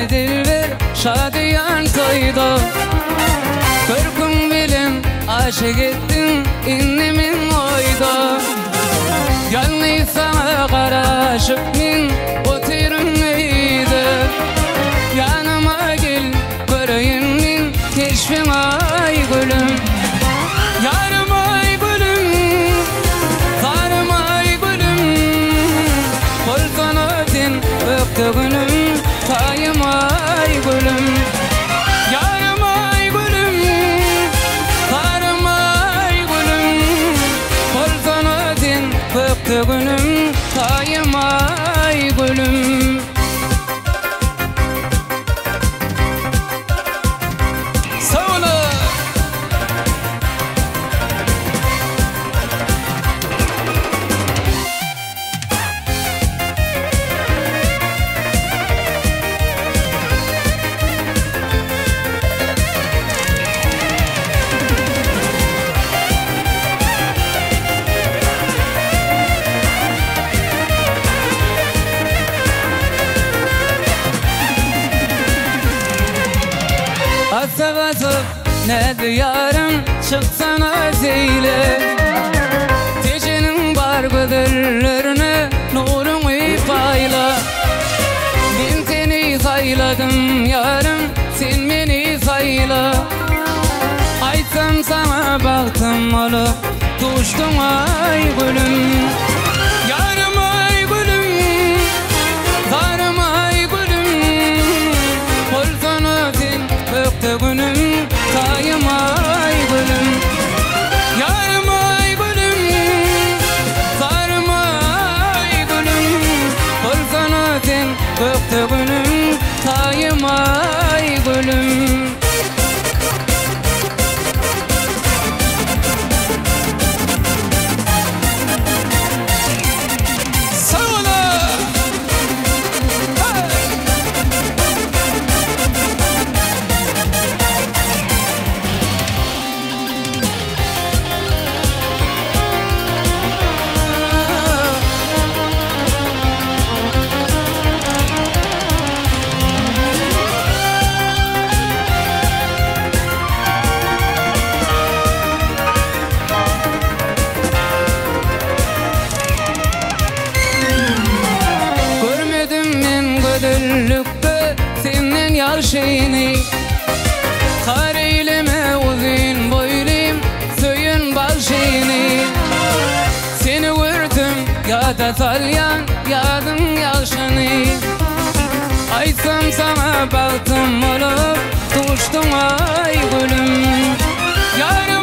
dilber şadyýan toýda. Görküň bilen aşyk etdiň indi men oýda. Ýalňyz saňa garaşyp men otyryn öýde. Ýanyma gel göreýin men keşbiň aý gülüm. Ýarym aý gülüm, sarym aý gülüm. Bolsana sen ökde günüm, taýym aý gülüm. Ýarym aý gülüm, sarym aý gülüm. Bolsana sen ökde günüm, taýym aý gülüm. Sag boluň! Atyp atyp näzi ýarym çyksana seýle Tejeniň bar gözellerine nuruňy paýla Men seni saýladym ýarym sen meni saýla Aýtsam saňa bagtym bolup duşduň aý gülüm Ýarym aý gülüm Zarym aý gülüm Bolsana sen ökde günüm Taýym aý gülüm Ýarym aý gülüm Zarym aý gülüm Bolsana sen ökde günüm Taýym aý gülüm. Sag boluň! Hey! Görmedim men gözellikde senden ýagşyny Har eýleme uzyn boýlym söýen bagşyny Seni görsem ýada salýan ýazyň ýagşyny Aýtsam saňa bagtym bolup duşduň aý gülüm Ýarym.